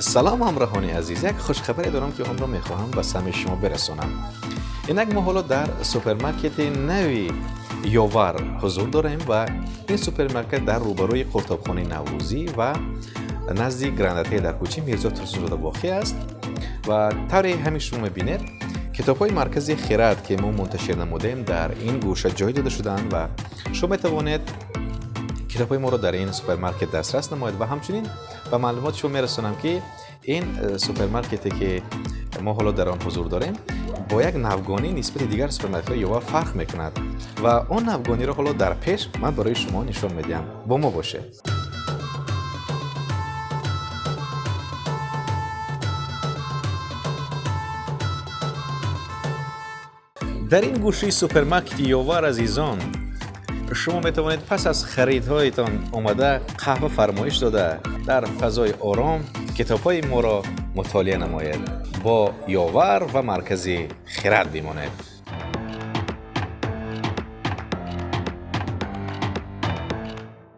Салом, ҳамроҳони азиз, як хушхабаре дорам, ки онро мехоҳам ба самъи шумо бирасонам. Инак мо ҳоло дар супермаркети нави Ёвар ҳузур дорем ва ин супермаркет дар рӯбарӯи қуртобхонаи Наврӯзӣ ва назди Гранд Отел дар кӯчаи Мирзо Турсунзода воқеъ аст. Ва тавре ҳамин шумо мебинед, китобҳои Маркази Хирад, ки мо мунташир намудем, дар ин гӯша ҷой дода шудаанд ва шумо метавонед китобҳои моро дар ин супермаркет дастрас намоед. Ва ҳамчунин ба маълумот шумо мерасонам, ки ин супермаркете, ки мо ҳоло дар он ҳузур дорем, бо як навгонӣ нисбати дигар супермаркетҳои Ёвар фарқ мекунад ва он навгониро ҳоло дар пеш ман барои шумо нишон медиҳам. Бо мо бошед. Дар ин гӯшаи супермаркети Ёвар, азизон, шумо метавонед пас аз харидҳоятон омада, қаҳва фармоиш дода, дар фазои ором китобҳои моро мутолиа намоед. Бо Ёвар ва Маркази Хирад бимонед.